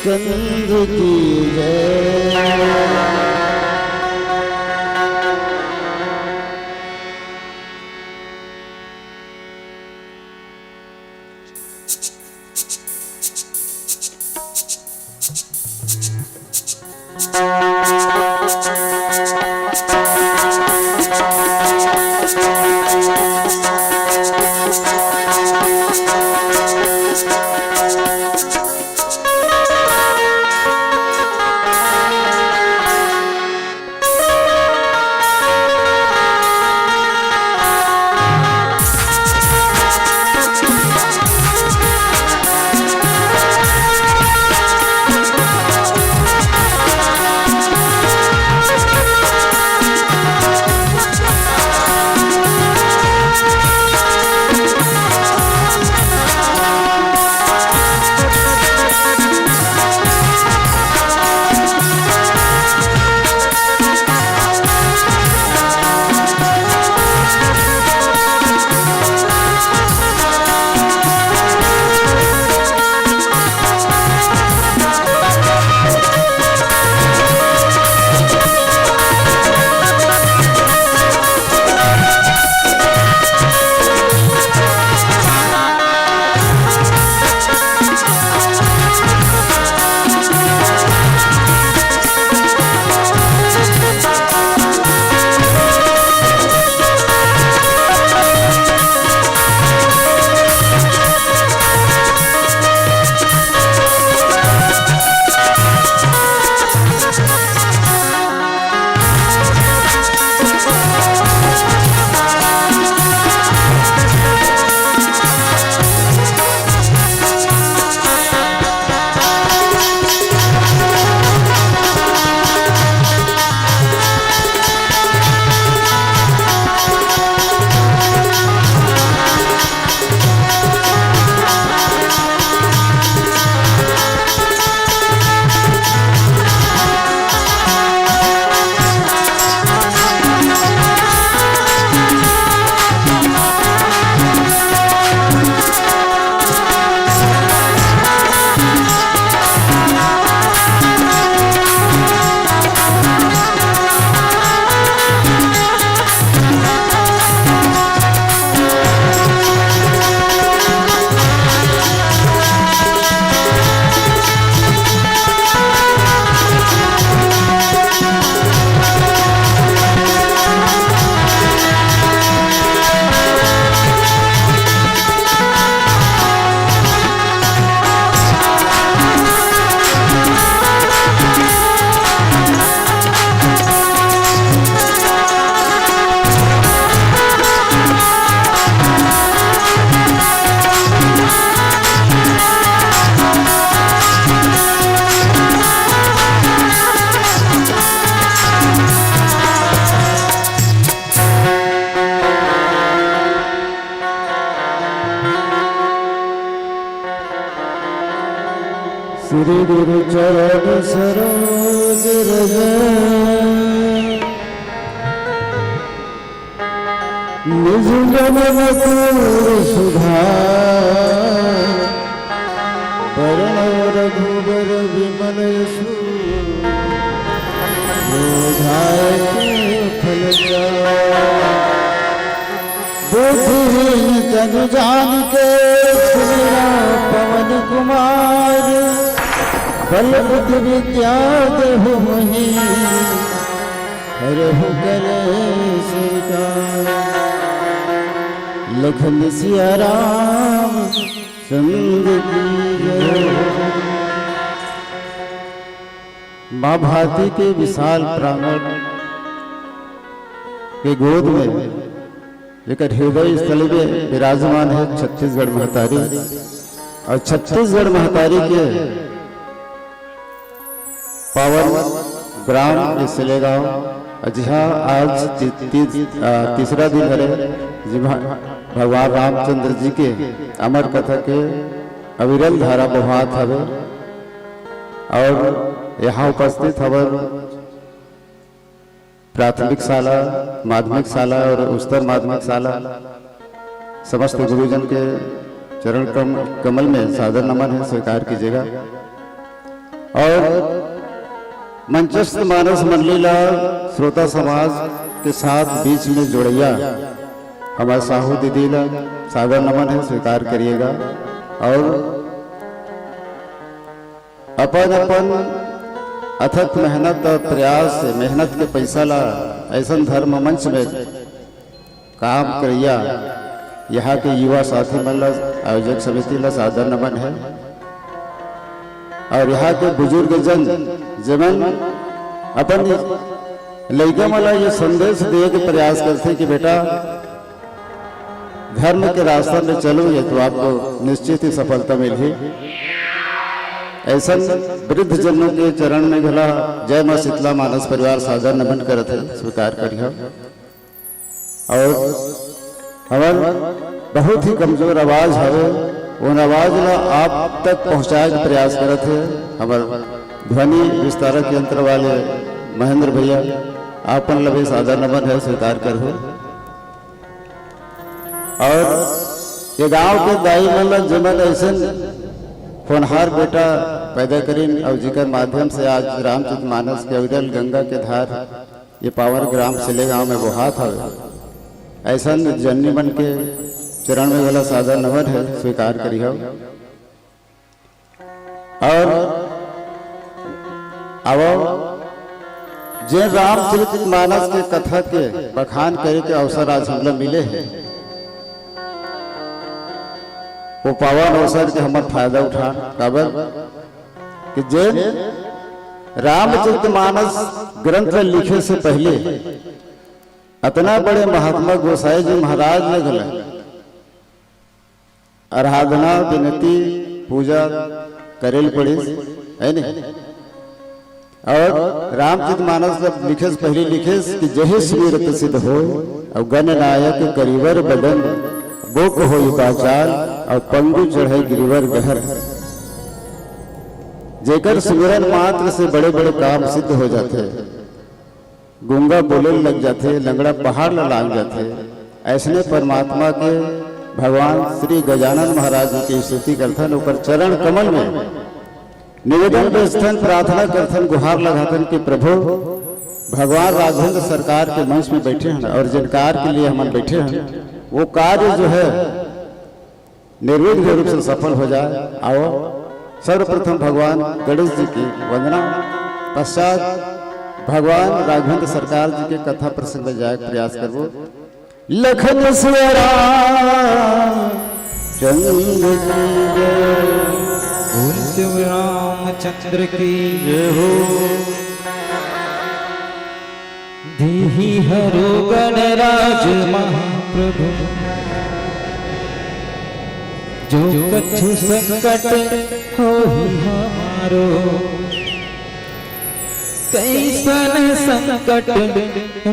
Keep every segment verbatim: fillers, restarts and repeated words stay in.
कंद की जय। श्री गुरु चरण सरोज रज, निज मन मकुर सुधार। बरनउँ रघुबर बिमल यसु, जो धाय के फल चार। बुद्धिहीन तनु जानिके सुमिरा पवन कुमार। बल बुद्धि विद्या देहु मोहि, हरहु कलेस विकार। लखन सिया राम संग की जय। माँ भारती के विशाल प्रांगण के गोद में, जेकर हृदय स्थली में विराजमान है छत्तीसगढ़ महतारी, और छत्तीसगढ़ महतारी के पावन ग्राम के सिलेगांव, जिहाँ आज ती-, ती-, आ, तीसरा दिन हरे, जिहाँ भगवान रामचंद्र जी के अमर कथा के अविरल धारा बोहात हवे। और यहाँ उपस्थित हवन प्राथमिक शाला, माध्यमिक शाला और उच्चतर माध्यमिक शाला, समस्त गुरुजन के चरण कम-, कमल में सादर नमन है, स्वीकार कीजिएगा। और मंचस्थ मानस मंडली ला श्रोता समाज के साथ बीच में जोड़ैया हमारे साहू दीदी ला सादर नमन है, स्वीकार करिएगा। और अपन अपन अथक मेहनत और प्रयास से मेहनत के पैसा ला ऐसन धर्म मंच में काम करैया यहाँ के युवा साथी मन ला, आयोजक समिति ला सादर नमन है। और यहाँ के बुजुर्ग जन जेमन अपन लइका मन ला ये संदेश देवे के प्रयास करथे कि बेटा, धर्म के रास्ता में चलोगे तो आपको निश्चित ही सफलता मिलही। ऐसन वृद्ध जनों के चरण में घला जय माँ शीतला मानस परिवार सादर नमन करत है, स्वीकार करिहा। और हमर बहुत ही कमजोर आवाज हवे, उन आवाज ला आप तक पहुंचाए के प्रयास करत है हमर ध्वनि विस्तारक यंत्र वाले महेंद्र भैया, आपन ला भी सादर नमन है, स्वीकार करहु। और ये गांव के दाई मन ला जेमन ऐसन होनहार बेटा पैदा करिन और जिकर माध्यम से आज रामचरित मानस के अविरल गंगा के धार ये पावन ग्राम सिले गांव में बोहात हवे, ऐसन जननी मन के चरण में वाला सादर नमन है, स्वीकार करिहो। और आवो, जे रामचरित मानस के कथा के बखान करे के अवसर आज हमला मिले है, वो पावन अवसर के हमर फायदा उठान। काबर कि जे रामचरित मानस ग्रंथ लिखे से पहले अतना बड़े महात्मा गोसाई जी महाराज ल घला आराधना, विनती, पूजा करे ल पड़िस, है नहीं? और रामचरित मानस ल लिखे से पहले लिखिस कि जहि सुमिरत सिद्ध होय, और गणनायक करिवर बदन, बोक होई बाचाल, और पंगु चढ़े गिरिवर गहर। जेकर सुमिरन मात्र से बड़े-बड़े काम सिद्ध हो जाथे, गूंगा बोले लग जाथे, लंगड़ा पहाड़ ला लांग जाथे। ऐसने परमात्मा के भगवान श्री गजानन महाराज जी के स्तुति करथन, ओकर चरण कमल में निवेदन बेचथन, प्रार्थना करथन, गुहार लगाथन कि प्रभु, भगवान राघवेंद्र सरकार के मंच में बैठे हैं और जिन कार्य के लिए हमन बैठे हैं, वो कार्य जो है निर्विघ्न रूप से सफल हो जाए। आओ, सर्वप्रथम भगवान गणेश जी की वंदना, पश्चात भगवान राघवेंद्र सरकार जी के कथा प्रसंग में जाए के प्रयास करबो। लखन सिया राम चंद्र की जय। बोल सिया रामचंद्र की जय हो। देहि हरो गणराज महाप्रभु, जो कछु संकट होई हमारो। कैसन संकट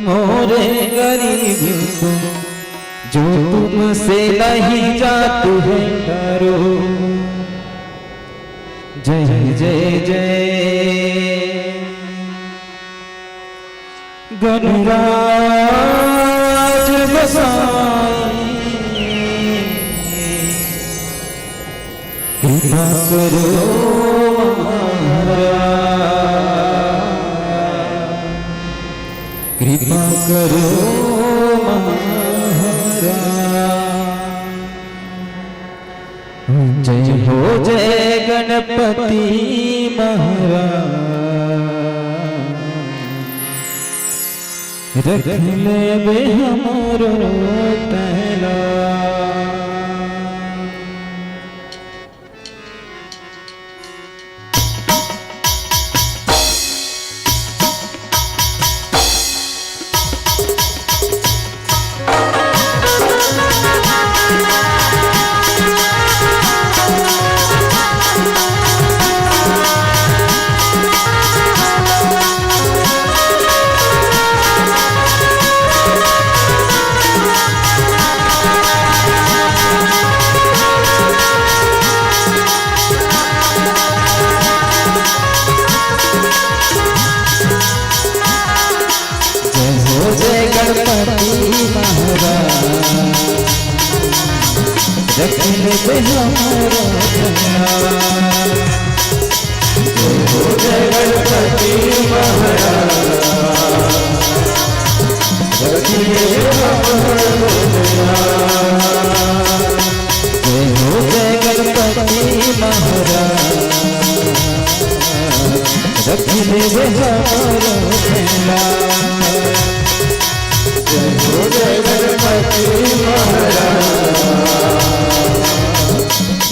मोरे गरीब को, जो तुमसे नहीं जात है डरो। जय जय जय गणराज गोसाई, कृपा करो महाराज, कृपा करो महाराज। जय हो जय गणपति महाराज, रख लेबे हमरो तैं ला। जय हो जय गणपति महाराज, रख ले हमरो ख्याल। जय हो रख लेबे हमरो ध्यान। जय हो जय गणपति महाराज,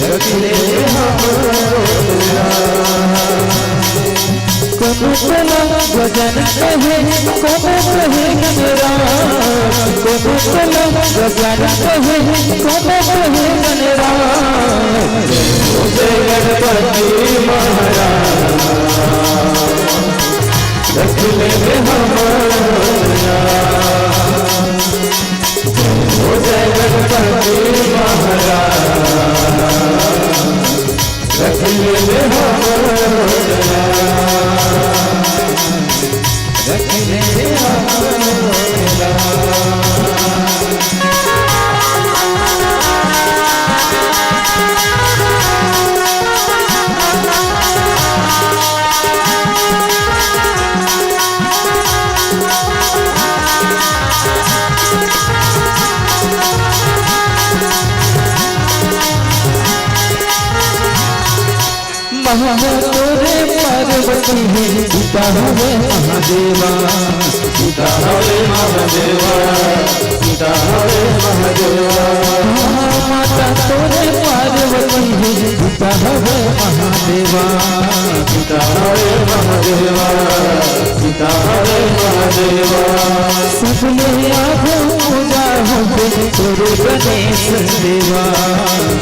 रख लेबे हमरो ध्यान। कोनो तोला गजानन कहे, कोनो कहे गणराज, कोनो तोला गजानन कहे, कोनो कहे गणराज। जय हो जय गणपति महाराज, रख लेबे हमरो ध्यान। जय हो जय गणपति महाराज, रख लेबे हमरो ध्यान। रख लेबे हमरो ध्यान। महा तोरे पार्वती हे, पिता हवे महादेवा। पिता हवे महादेवा, पिता हवे महादेवा। माता तोरे पार्वती हे, पिता हवे महादेवा। पिता हवे महादेवा, पिता हवे महादेवा। सबले आगू पूजा होथे तोरे गणेश देवा।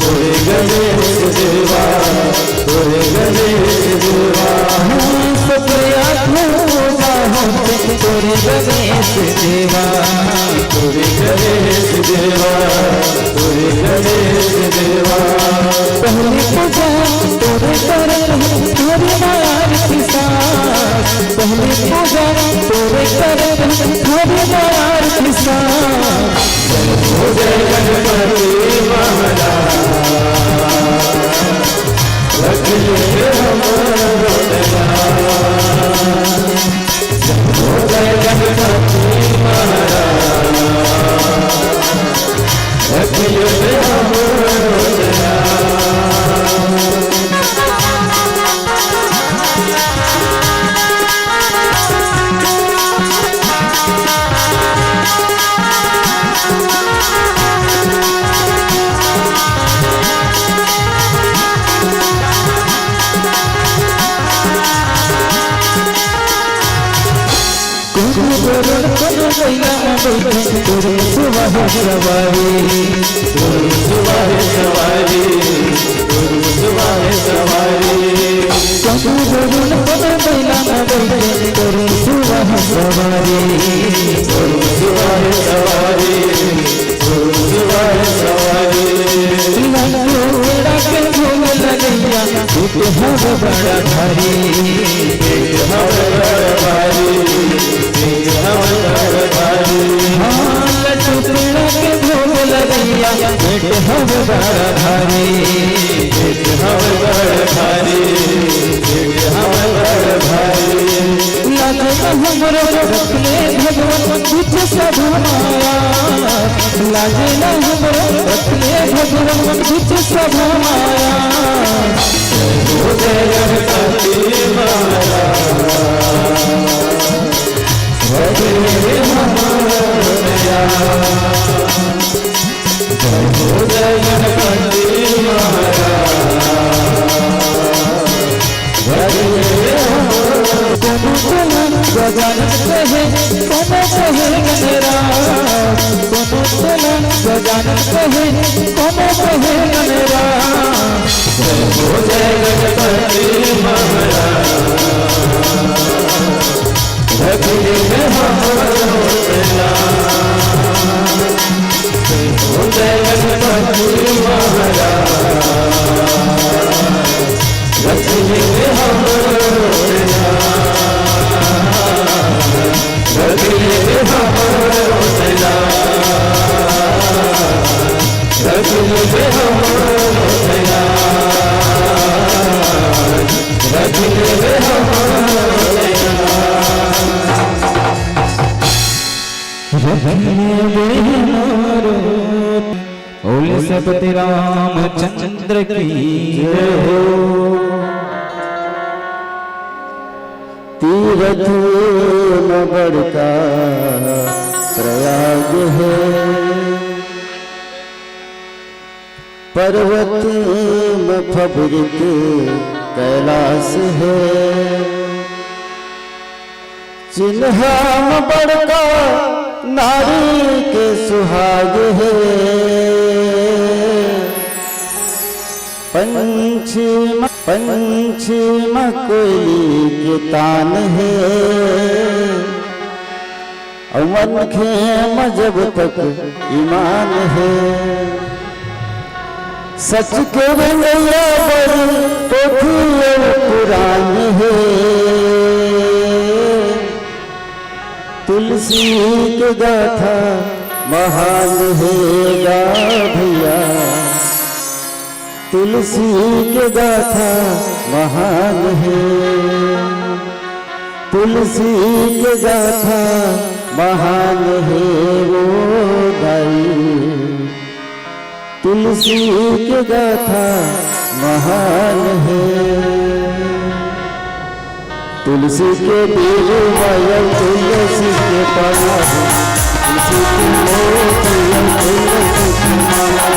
तोरे गणेश देवा, तोरे गणेश देवा। हाँ, सबले आगू पूजा होथे तोरे गणेश देवा। तोरे गणेश देवा, तोरे गणेश देवा। पहली पूजा तोरे करे, तोरे माया के साथ। पहली पूजा तोरे करे, तोरे माया के साथ। जय हो जय गणपति महाराज, रख ले हमरो ध्यान। जय हो जय गणपति महाराज, रख ले हमरो ध्यान। कोनो गरुड़ कोनो बइला म बइठे, तोरे सुवा हे सवारी। तोरे सुवा हे सवारी, तोरे सुवा हे सवारी। कोनो गरुड़ कोनो बइला म बइठे, तोरे सुवा हे सवारी। तोरे सुवा हे सवारी, तोरे सुवा हे सवारी। लड्डू पेड़ा के भोग लगइया, पेट हवे बड़ा भारी। पेट हवे बड़ा भारी, पेट हवे बड़ा भारी। हाँ, लड्डू पेड़ा के भोग लगइया, पेट हवे बड़ा भारी। पेट हवे बड़ा भारी, पेट हवे बड़ा भारी। लागे ना हमरो रखले भगवान बीच सभा माया। लागे ना हमरो रखले भगवान बीच सभा माया। जय हो जय गणपति महाराज, रख ले हमरो ध्यान। जय हो जय गणपति महाराज, रख ले हमरो। कोनो तोला गजानन कहे, कोनो कहे गणराज। कोनो तोला गजानन कहे, कोनो कहे गणराज। जय हो जय गणपति महाराज, रख ले हमरो ध्यान। जय हो जय गणपति महाराज, रख ले हमरो ध्यान। रख ले हमरो ध्यान, रख ले हमरो ध्यान, रख ले हमरो ध्यान। रख ले हमरो। ओल बोल सतपति रामचंद्र की जय हो। तीरथ म बड़का प्रयाग हे, पर्वत म फबरित कैलाश हे। चिन्हा म बड़का नारी के सुहाग हे। पंछी म, पंछी म कोयली के तान हे। अउ मनखे म जब तक ईमान हे। सच के रंगैया बर पोथी अउ पुरान हे। तुलसी के गाथा महान हे गा भैया, तुलसी के गाथा महान हे, तुलसी के गाथा महान हे वो दाई। तुलसी के गाथा महान हे। तुलसी के बीज माया, तुलसी के पाना हो। तुलसी के मोती, तुलसी के माला।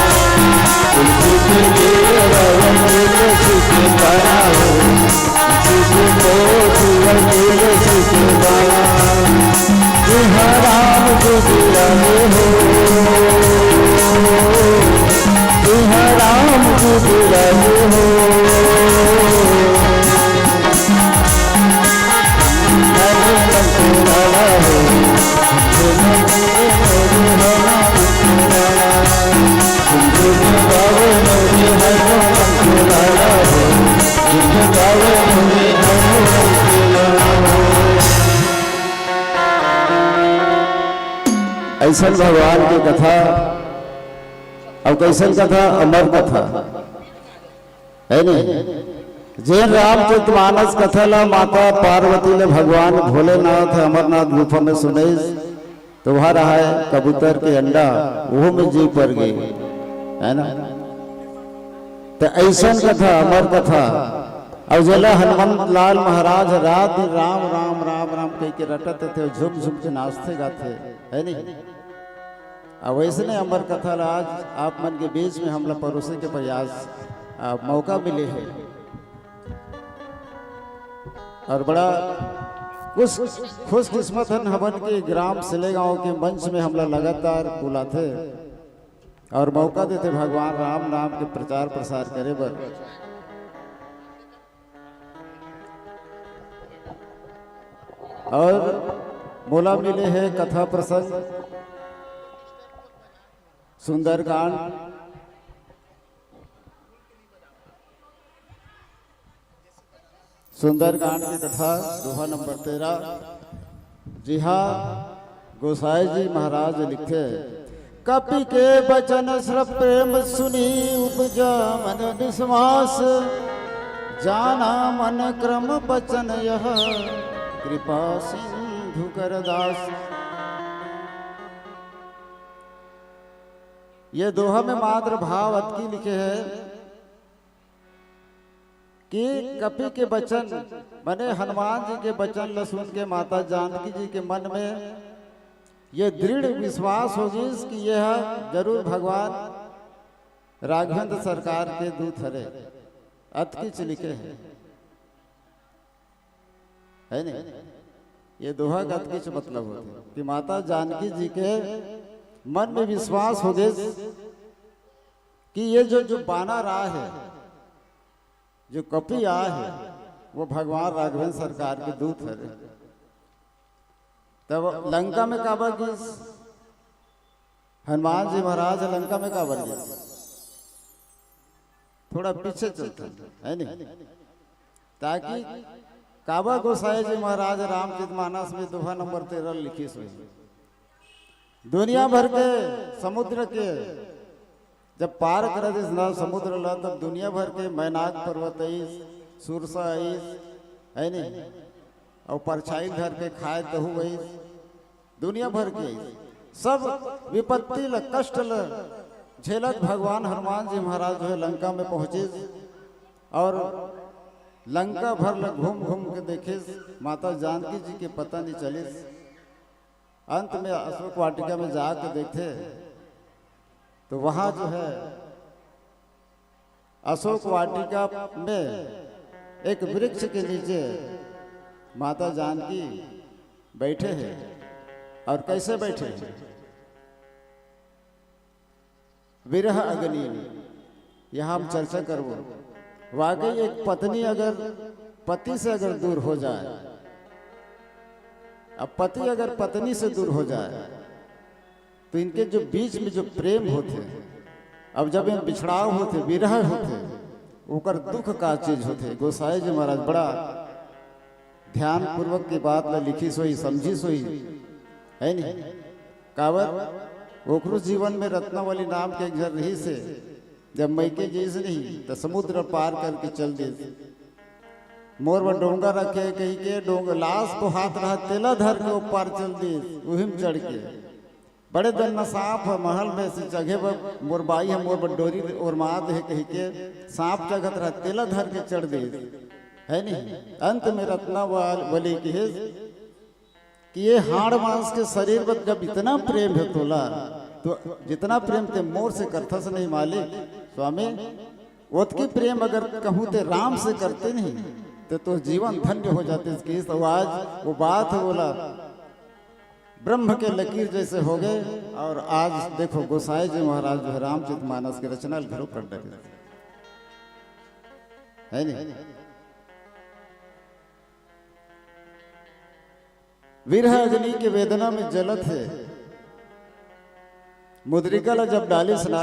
तुलसी के बीज माया, तुलसी के पाना हो। तुलसी के मोती, तुलसी के पाना। इहाँ राम जी विराजे हो, इहाँ राम जी विराजे हो। हनुमंत लाला हो, हनुमंत लाला हो, हनुमंत लाला हो। अइसन भगवान के कथा, अउ कइसन कथा, अमर कथा, हे नहीं? जेन रामचरितमानस कथा ला माता पार्वती ले भगवान भोलेनाथ अमरनाथ गुफा में सुनइस, तो वहाँ रहा हे कबूतर के अंडा, वो में जी पर गे, हे ना? त अइसन कथा, अमर कथा। अउ जेला हनुमंत लाल महाराज रात दिन राम, राम, राम, राम कहि के रटत थे, झूम, झूम के नाचथे, गाथे, हे नहीं? अउ वइसने अमर कथा ला आज आप मन के बीच में हमला परोसे के प्रयास, आ, मौका मिले हे। अउ बड़ा खुश, खुशकिस्मत हन हमन के ग्राम सिलेगांव के मंच में हमला लगातार बुलाथे अउ मौका देथे भगवान राम नाम के प्रचार प्रसार करे बर। अउ मोला मिले हे कथा प्रसंग सुंदरकांड, सुंदरकांड के कथा, दोहा नंबर तेरह। जिहा गोसाई जी महाराज लिखथे, कपि के बचन श्रव प्रेम सुनि उपजा मन विश्वास, जाना मन क्रम बचन यह कृपा सिंधु कर दास। ये दोहा में मात्र भाव अतकी लिखे हे कि कपि के बचन, माने हनुमान जी के बचन ल सुन के माता जानकी जी के मन में ये दृढ़ विश्वास हो गिस कि ये ह जरूर भगवान राघवेंद्र सरकार के दूत हरे। अतकिच लिखे हे, हे नहीं? ये दोहा का अतकिच मतलब होथे कि माता जानकी जी के मन में विश्वास हो गिस कि ये जो, जो बानर आय हे, जो कपि आय हे, वो भगवान राघवेंद्र सरकार के दूत हरे। तब लंका में काबर गिस? हनुमान जी महाराज लंका में काबर गिस? थोड़ा पीछे चलथन, हे नहीं? ताकि काबर गोसाई जी महाराज रामचरितमानस में दोहा नंबर तेरह लिखिस होही। दुनिया भर के समुद्र के जब पार कर दिस ना समुद्र ला, तब दुनिया भर के मैनाक पर्वत आइस, सुरसा आइस, हे नहीं? अउ परछाई धर के खाए तहु आइस, दुनिया भर के आइस। सब विपत्ति ला, कष्ट ला झेलत भगवान हनुमान जी महाराज जो है लंका में पहुंचिस और लंका भर ल घूम घूम के देखिस, माता जानकी जी के पता नहीं चलिस। अंत में अशोक वाटिका में जाके देखथे तो वहां जो है अशोक वाटिका में एक वृक्ष के नीचे माता जानकी बैठे हैं। और कैसे बैठे हैं? विरह अग्नि, यहाँ हम चर्चा करबो। वाकई एक पत्नी अगर पति से अगर दूर हो जाए, अब पति अगर पत्नी से दूर हो जाए, तो इनके जो बीच में जो प्रेम होथे, अब जब ये बिछड़ाव होथे, विरह होथे, ओकर दुख का चीज होथे। गोसाई जी महाराज बड़ा ध्यानपूर्वक के बात ला लिखिस होही, समझिस होही, है नहीं? काबर ओकरो जीवन में रत्नावली नाम के एक झन रहिस हे, जब मइके जइस नहीं त समुद्र पार करके चल दिस। मोर बर डोंगा रखे कहिके डोंगा लाश बोहात रहा, तेला धर के ओ पार चल दिस, उही में चढ़ के। बड़े दिन में सांप ह महल में से चघे बर मोर बाई ह मोर बर डोरी ओरमात हे कहिके सांप चघत रहा, तेला धर के चढ़ दिस, है नहीं? अंत में रत्नावली कहिस कि ये हाड़ मांस के शरीर बर जब इतना प्रेम है तोला, तो जितना प्रेम ते मोर से करथस नहीं मालिक, स्वामी, ओतकी प्रेम अगर कहूँ ते राम से करते नहीं, तो, तो जीवन धन्य हो जाते। इसकी तो आज वो बात है बोला, ब्रह्म के लकीर जैसे हो गए। और आज देखो गोसाई जी महाराज जो है रामचरित मानस की रचना घरों कर डरे, है नहीं? विरह अग्नि के वेदना में जलत हे। मुद्रिका ला जब डालिस ना,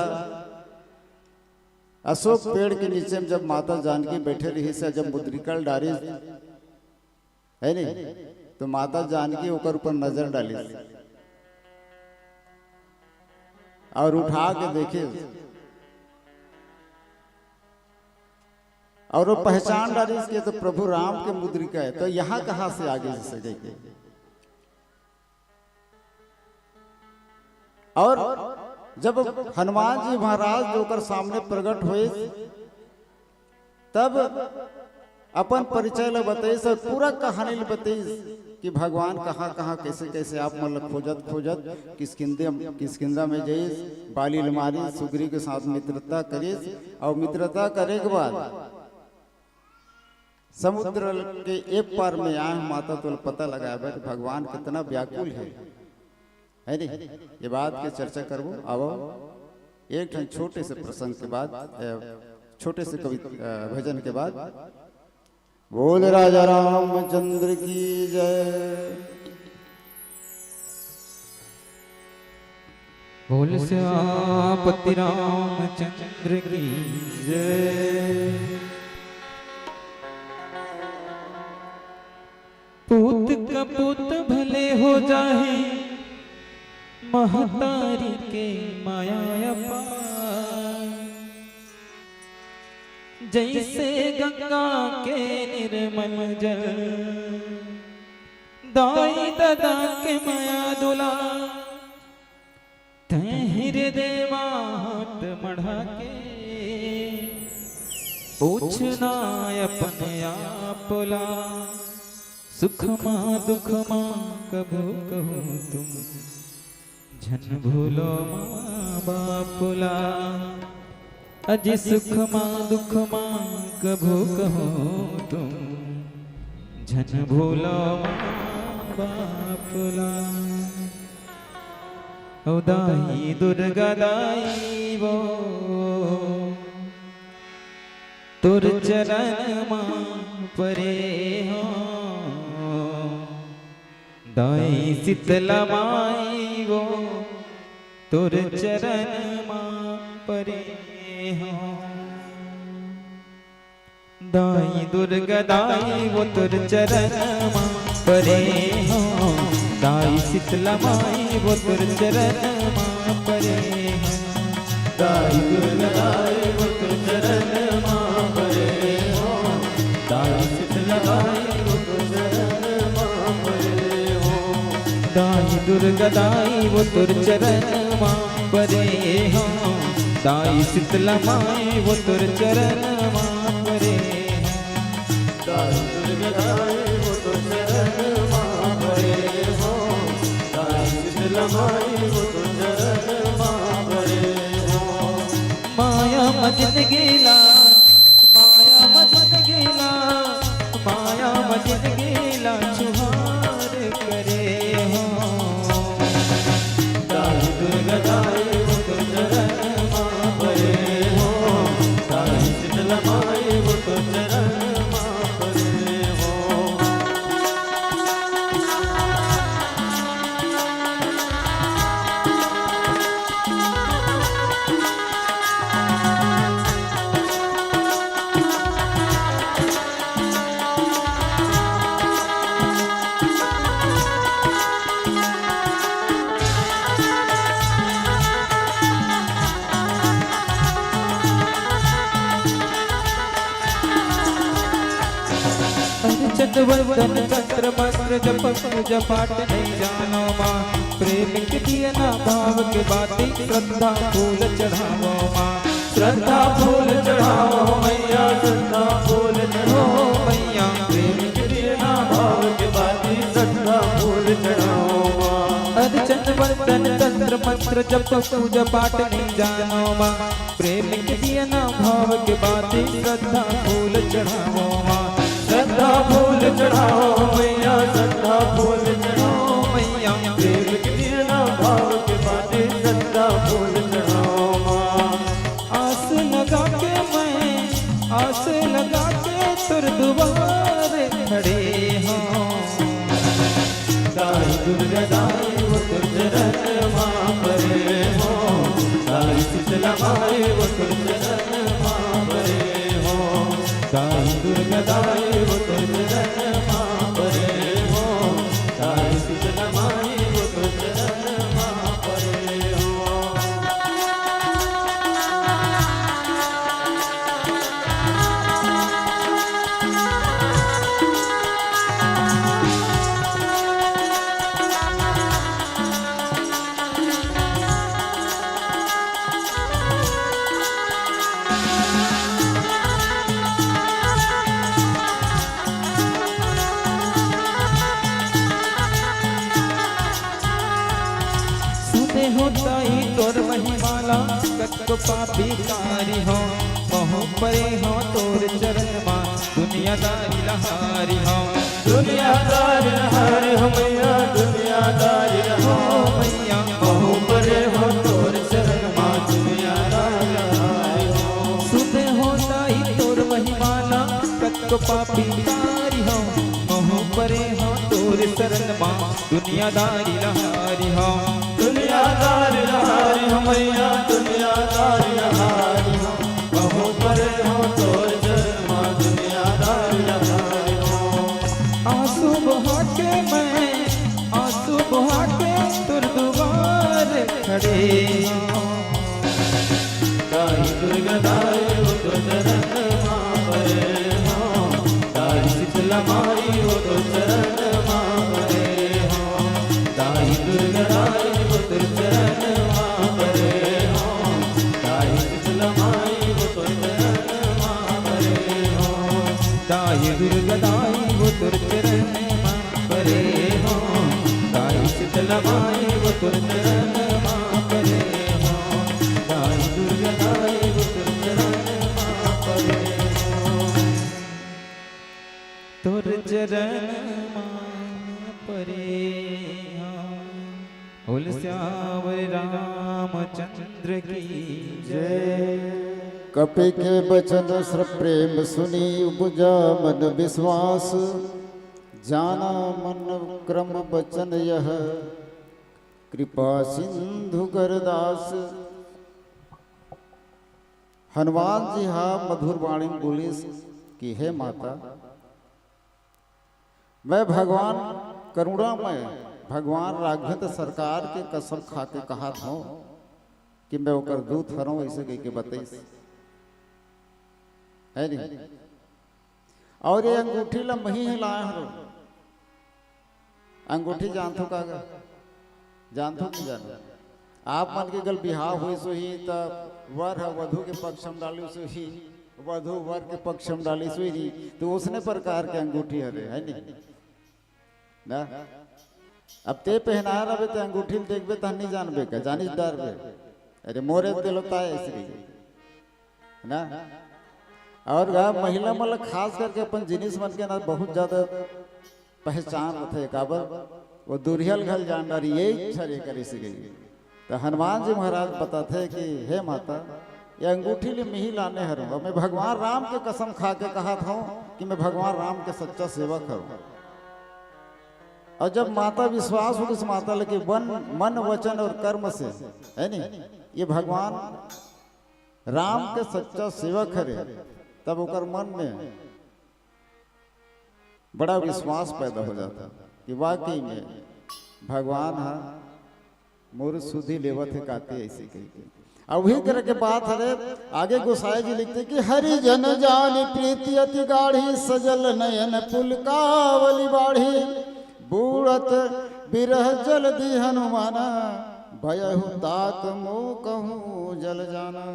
अशोक पेड़ के नीचे में जब माता जानकी बैठे रहिस हे, जब मुद्रिका ला डालिस, है नहीं, तो माता जानकी ओकर ऊपर नजर डालिस और उठा के देखे और वो पहचान डालिस कि तो प्रभु राम के मुद्रिका है, तो यहाँ कहाँ से आगे जैसे गई के। और जब हनुमान जी महाराज जो ओकर सामने प्रकट हुए, तब अपन परिचय ला बताइस और पूरा कहानी ला बताइस कि भगवान कहाँ-कहाँ, कैसे-कैसे आप मन ला खोजत-खोजत किष्किंधे, किष्किंधा में जइस, बाली ला मारिस, सुग्रीव के साथ मित्रता करिस और मित्रता करे के बाद समुद्र के ए पार में आए माता तोला पता लगाए बर भगवान कितना व्याकुल है, है नहीं? ये बात के चर्चा करबो। आवो एक ठन छोटे से प्रसंग के बाद, अ, छोटे से कवि, अ, भजन के बाद। बोल राजा रामचंद्र की जय। बोल सियापति रामचंद्र की जय। पूत कपूत भले हो जाही, महतारी के माया अपार। जइसे गंगा के निर्मल जल, दाई ददा के मया दुलार। तैं हृदय मा हाथ मढ़ा के, पूछना अपन आप ला। सुख मा दुख मा कभू कहूँ तुम, झन भूलो माँ बाप ला। अजी सुख मा दुख मा कभू कहूँ तुम, झन भूलो माँ बाप ला। ओ दाई दुर्गा दाई वो, तोर चरण मा परे हो। दाई शीतला माई वो, तोर चरण मा परे हो। दाई दुर्गा दाई वो तोर चरण मा परे हो। दाई शीतला माई वो तोर चरण मा परे हो। दाई दुर्गा दाई वो तोर चरण मा परे हो। दाई शीतला दाई वो तोर चरण मा परे हो। दाई दुर्गा दाई वो तोर चरण मा परे हो। दाई शीतला माई वो तोर चरण मा परे हों। दाई दुर्गा दाई वो तोर चरण मा परे हों। दाई शीतला माई वो तोर चरण मा परे हों। माया म जिंदगी ला, माया म जिंदगी ला, माया म जिंदगी ला छुहार करे हों। दाई दुर्गा दाई वो तोर चरण मा परे हों। दाई शीतला माई वो तोर चरण मा परे हों। अर्चन वंदन तंत्र मंत्र जप पूजा पाठ नहीं जानो माँ। प्रेम के दिया ना भाव के बाती श्रद्धा फूल चढ़ावो माँ। श्रद्धा फूल चढ़ावो मैया, श्रद्धा फूल चढ़ावो मैया। प्रेम के दिया ना भाव के बाती श्रद्धा फूल चढ़ावो माँ। अर्चन वंदन तंत्र मंत्र जप पूजा पाठ नहीं जानो माँ। प्रेम के दिया ना भाव के बाती श्रद्धा फूल चढ़ावो माँ। श्रद्धा फूल चढ़ावो मैया, श्रद्धा फूल चढ़ावो मैया। प्रेम के दिया ना भाव के बाती श्रद्धा फूल चढ़ावो माँ। आस लगा के मैं, आस लगा के तोर दुआर खड़े हों। दाई दुर्गा दाई वो तोर चरण मा परे हों। दाई शीतला माई वो तोर चरण मा परे हों। दाई दुर्गा दाई वो तोर चरण मा परे हों। दाई शीतला माई वो तोर चरण मा परे हों। सुने हों दाई तोर महिमा ला, कतको पापी कारी हों, महूँ परे हों तोर चरण मा, दुनियादारी ला हारी हों। दुनियादारी ला हारी हों मैया, दुनियादारी ला हारी हों मैया, महूँ परे हों तोर चरण मा, दुनियादारी ला हारी हों। सुने हों दाई तोर महिमा ला, कतको पापी कारी हों, महूँ परे हों तोर चरण मा, दुनियादारी ला हारी हों। दुनियादारी ला हारी हों मैया, दुनियादारी ला हारी हों। महूँ परे हों तोर चरण मा, दुनियादारी ला हारी हों। आंसू बहा के मैं, आंसू बहा के तोर दुआर खड़े हों। दाई दुर्गा दाई वो तोर चरण मा परे हों। दाई शीतला माई वो तोर चरण मा परे हों। दाई दुर्गा दाई वो तोर चरण मा परे हों। दाई शीतला माई वो तोर चरण मा परे हों। दाई दुर्गा दाई वो तोर चरण मा परे हों। दाई शीतला माई वो तोर चरण मा परे हों। दाई दुर्गा दाई वो तोर चरण मा परे हों। तोर चरण मा परे हों। बोल सियावर रामचंद्र की जय। कपि के बचन श्रप प्रेम सुनि उपजा मम विश्वास। जाना मन क्रम बचन यह कृपा सिंधु कर दास। हनुमान जी हा मधुर वाणी बोलिस कि हे माता, मैं भगवान करुणामय, भगवान राघवेंद्र सरकार के कसम खा के कहत हों कि मैं ओकर दूत हरों, अइसे कहिके बतइस। हे नहीं? अउ ये अंगूठी ला महीं ही लाय हरों। अंगूठी जानथो का गा? जानथो कि जानो? आप मन के गल बिहाव होइस होही, त वर ह वधू के पक्ष म डालिस होही, वधू वर के पक्ष म डालिस होही, तो उसने प्रकार के अंगूठी हरे, है नी? ना? अब ते पहना रहे ते अंगूठी ल देखबे, तहन नहीं जानबे का, जानिस डारबे। अरे मोरे तेलोता है ऐसे ही। ना? और गा महिला मन ल खास करके अपन जिनिस मन के ना बहुत ज्यादा पहचान रथे, काबर वो दुरिहा ल घल जान डारी, ये इच्छा रे करे से गई। तो हनुमान जी महाराज बताथे कि हे माता, ये अंगूठी ले मिही लाने हरव, मैं भगवान राम के कसम खा के कहत हूँ कि मैं भगवान राम के सच्चा सेवक हूँ। और जब माता विश्वास हो इस माता लगे मन, मन वचन और कर्म से, है नी, ये भगवान राम के सच्चा सेवक हरे, तब ओकर मन में बड़ा विश्वास पैदा हो जाता कि वाकई में भगवान हा मोर सुधी लेवत हे काते ऐसे कही के। अब वही तरह के बात हरे, आगे गोसाई जी लिखते कि हरि जन जानी प्रीति अति गाढ़ी, सजल नयन पुलकावली बाढ़ी, बूड़त बिरह जल दी हनुमाना, भयहु तात मोह कहूँ जल जाना।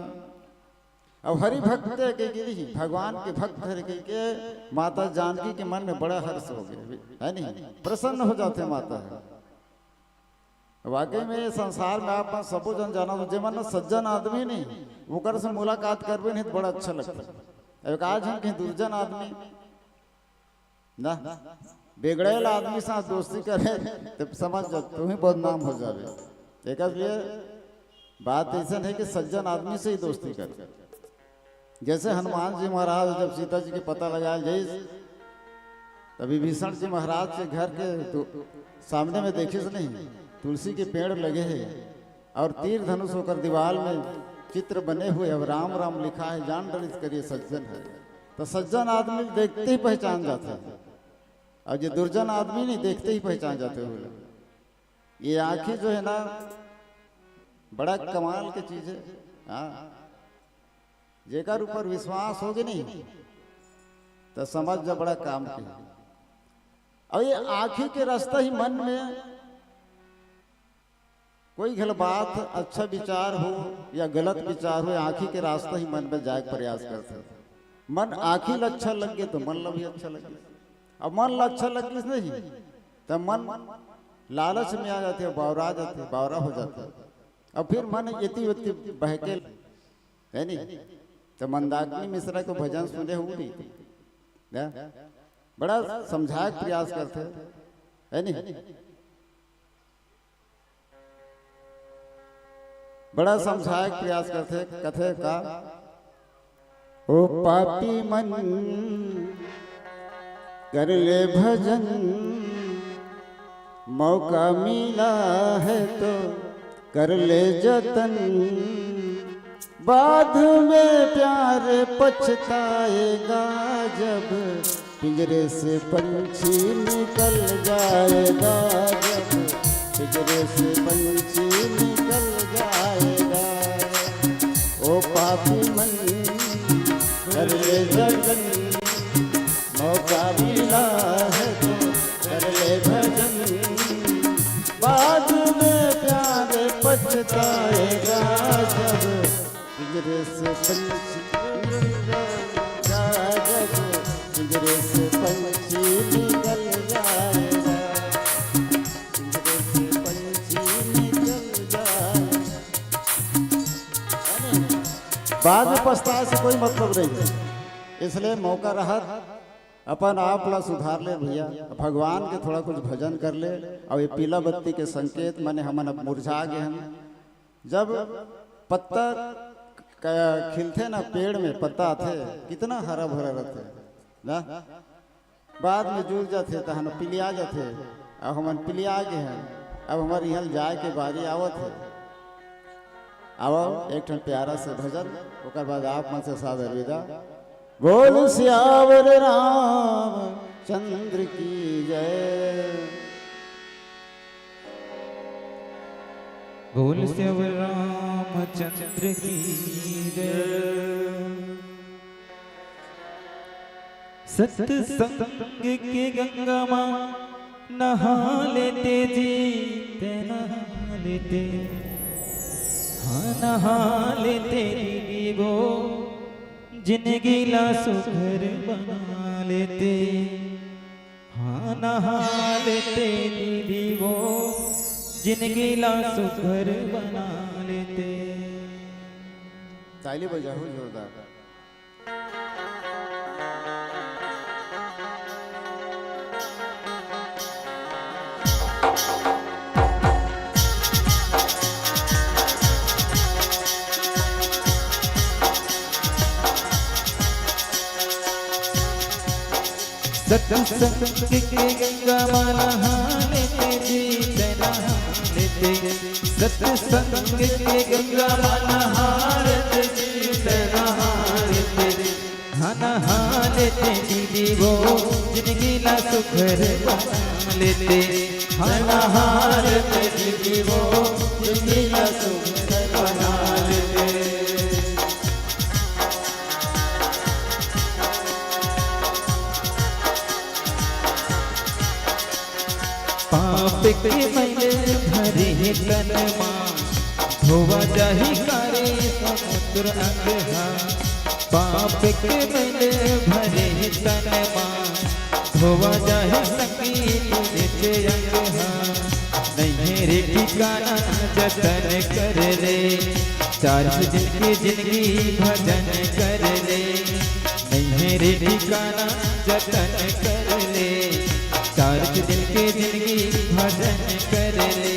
अब हरि भक्त के गिरी, भगवान के भक्त हरे कहि के माता जानकी के मन में बड़ा हर्ष हो गए, है नहीं? प्रसन्न हो जाते माता है। वाकई में ये संसार में आप मन सबो जन जाना, तो जे मन सज्जन आदमी नहीं, ओकर से मुलाकात करबे नहीं तो बड़ा अच्छा लगता है। अब आज हम कहीं दुर्जन आदमी ना, बिगड़ेल आदमी साथ दोस्ती करे, तो समझ जा, तू ही बदनाम हो जावे। एक लिए बात ऐसा है कि सज्जन आदमी से ही दोस्ती कर। जैसे हनुमान जी महाराज जब सीता जी के पता लगायल जाइस, तब विभीषण जी महाराज के घर के दो-, सामने में देखिस नहीं, तुलसी के पेड़ लगे हैं और तीर धनुष ओकर दीवाल में चित्र बने हुए, अब राम राम लिखा है, जान डरिस करिए सज्जन है। तो सज्जन आदमी देखते ही पहचान जाता है, और जो दुर्जन आदमी नहीं, देखते ही पहचान जाते हो। ये आँखी जो है ना, बड़ा कमाल की चीज है। हाँ, जेकर ऊपर विश्वास होगे नहीं, तो समझ जा बड़ा काम के। और ये आँखी के रास्ता ही मन में कोई घल बात, अच्छा विचार हो या गलत विचार हो, आँखी के रास्ता ही मन में जाए के प्रयास करथे। मन आँखी ल अच्छा लग गे तो मन ल भी अच्छा लग गे। अब मन ल अच्छा लग गिस नहीं, तो मन लालच में आ जाथे, बावरा जाथे, बावरा हो जाथे। अब फिर मन एती ओती बहके, है नहीं? तो मंदाकिनी मिश्रा के भजन सुने हो नहीं? ना? बड़ा समझाए के प्रयास करथे, है नहीं? बड़ा समझाए के प्रयास करथे, कथे का, ओ पापी मन, कर ले भजन, मौका मिला है तो कर ले जतन। बाद में प्यार पछताएगा जब पिंजरे से पंछी निकल जाएगा जब, पिंजरे से पंछी निकल जाएगा। ओ पापी मन, कर ले जतन, मौका मिला है तो कर ले भजन। बाद में प्यार पछताएगा जब, पिंजरे से पंछी निकल जाएगा जब, पिंजरे से पंछी निकल जाएगा, पिंजरे से पंछी निकल जाएगा। बाद में पछताए से कोई मतलब नहीं है, इसलिए मौका रहत अपन आप ला सुधार ले भैया, भगवान के थोड़ा कुछ भजन कर ले। और ये पीला बत्ती के संकेत माने हमन अब मुरझा गए हैं। जब पत्ता क-, खिलथे ना पेड़ में, पत्ता आथे, कितना हरा भरा रहथे ना, बाद में जुर जाथे तहन पिलिया जाथे। अब हमन पिलिया गे हैं, अब हमर इहाँ जाए के बारी आवत है। आवो एक ठन प्यारा से भजन, ओकर बाद आप मन से सादर विदा। बोल सियावर रामचंद्र की जय। बोल सियावर रामचंद्र की जय। सत्संग के गंगा माँ नहा लेते जी, ते नहा लेते। नहा लेते दीदी वो, जिंदगी ला सुघर बना लेते। हाँ, नहा लेते दीदी वो, जिंदगी ला सुघर बना लेते। ताली बजाओ जोरदार। सत्संग के गंगा मा नहा लेते जी, नहा लेते। सत्संग के गंगा मा नहा लेते जी, नहा लेते। हाँ, नहा लेते दीदी वो, जिंदगी ला सुघर बना लेते। हाँ, नहा लेते दीदी वो, जिंदगी ला सुघर बना लेते। पाप के मैल भरे हे तन मा, धोवा जाही कारे समुद्र अंग हा। पाप के मैल भरे हे तन मा, धोवा जाही संगी तुझे अंग हा। नहीं हे रे ठिकाना जतन कर ले, चार दिन के जिंदगी भजन कर ले। नहीं हे रे ठिकाना जतन कर ले, चार दिन के जिंदगी भजन कर ले।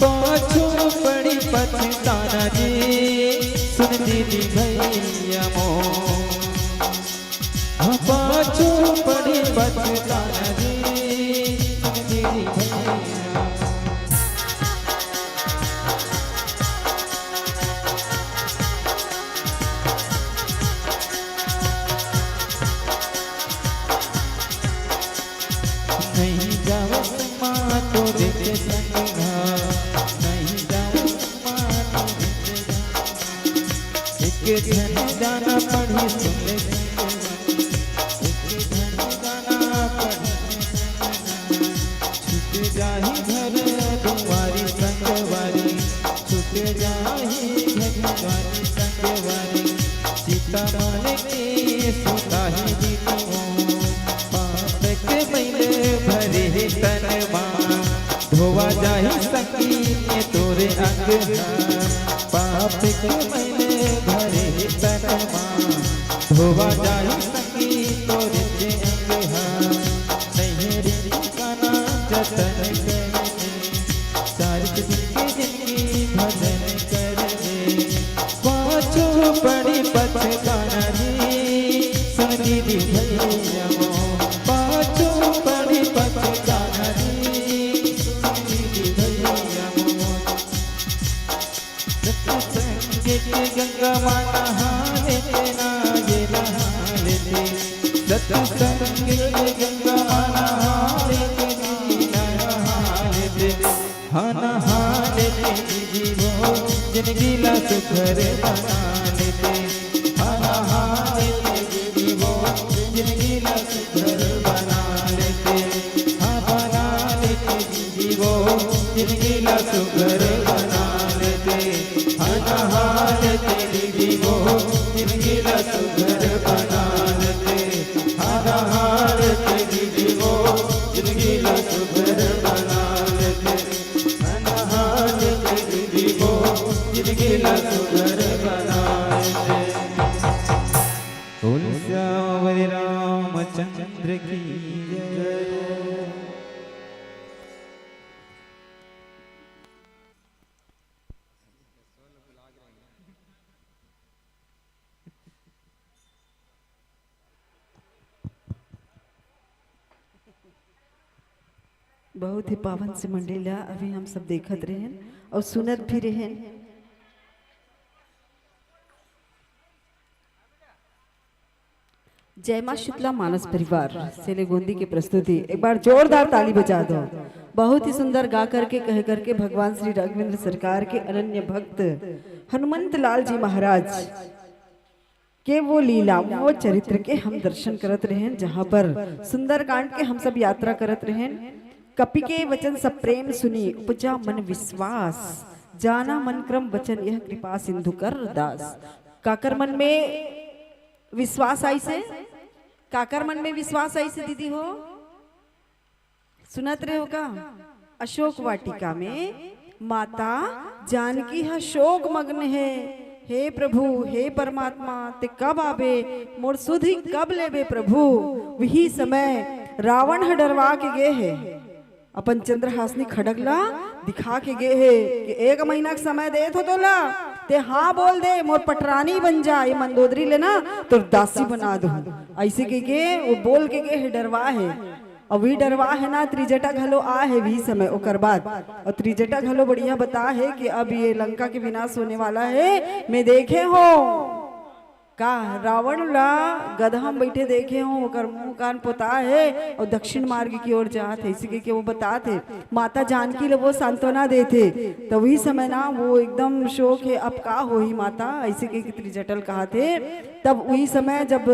पाछू पड़ी पछताना जी, सुन दीदी भैया मोर। हाँ, पाछू पड़ी पछताना जी, सुन दीदी भैया। नहीं जावस माँ तो देखे संग घा, नहीं जावस माँ तो देखे संग घा। एक झन जाना पढ़ी सुन ले संग घा, एक झन जाना पढ़ी सुन ले संग घा। छूट जाही घर दुआरी संगवारी, छूट जाही घर दुआरी संगवारी। सीता माल के सुताही दीदी वो, पाप के मैल भरे हे तन मा, धोवा जाही संगी तोरे अंग हा। पाप के मैल भरे हे तन मा, धोवा जाही संगी तोरे अंग हा। नहीं हे रे ठिकाना जतन कर ले, चार दिन के जिंदगी भजन कर ले। पाछू पड़ी पछताना जी, सुन दीदी भैया मोर। पाछू पड़ी पछताना जी, सुन दीदी भैया मोर। सत्संग के गंगा मा नहा लेते ना, ये नहा लेते। सत्संग के गंगा मा नहा लेते ना, नहा लेते। हाँ, नहा लेते दीदी वो, जिंदगी ला सुघर बना लेते। हाँ, नहा लेते दीदी वो, जिंदगी ला सुघर बना लेते। हाँ, बना लेते दीदी वो, जिंदगी ला सुघर बना लेते। हाँ, नहा लेते दीदी वो, जिंदगी ला सुघर बना लेते। हाँ, नहा लेते दीदी वो, जिंदगी ला सुघर बना लेते। हाँ, नहा लेते दीदी वो, जिंदगी ला सुघर बना लेते। बोल सियावर रामचंद्र की जय। बहुत ही पावन से मंडली ला अभी हम सब देखत रहेन और सुनत भी रहेन। जय माँ शीतला मानस परिवार सेलेगोंदी के प्रस्तुति, एक बार जोरदार ताली बजा दो। बहुत ही सुंदर गा करके, कह करके भगवान श्री राघवेंद्र सरकार के अनन्य भक्त हनुमंत लाल जी महाराज के वो लीला, वो चरित्र के हम दर्शन करत रहेन, जहाँ पर सुंदरकांड के हम सब यात्रा करत रहेन। कपि के वचन सब प्रेम सुनी, उपजा मन विश्वास। जाना मन क्रम वचन यह कृपा सिंधु कर दास। काकर मन में विश्वास आइसे? काकर मन में विश्वास आइसे दीदी हो? सुनत रहे हो का? अशोक वाटिका में माता जानकी ह शोक मग्न हे। हे प्रभु, हे परमात्मा, ते कब आबे? मोर सुधि कब लेबे प्रभु? वही समय रावण ह डरवा के गे हे, अपन चंद्रहासनी खड़ग ला दिखा के गे हे कि एक महीना के समय देत हो तोला, ते हाँ बोल दे, मोर पटरानी बन जा, ये मंदोदरी ले ना तोर दासी बना दूँ। ऐसे के गे वो बोल के गे हे, डरवा हे। अउ वही डरवा हे ना, त्रिजटा घलो आ हे वही समय ओकर बाद। अउ त्रिजटा घलो बढ़िया बता हे कि अब ये लंका के विनाश होने वाला हे। मैं देखे हो का, रावण ला गदहा म बइठे देखे हो, ओकर मुंह कान पोता हे अउ दक्षिण मार्ग की ओर जात हे, इसी के, के वो बतात हे। माता जानकी ल वो सांत्वना देथे। त वही समय ना वो एकदम शोक हे, अब का होही माता, ऐसे के, के त्रिजटा ल कहाथे। तब वही समय जब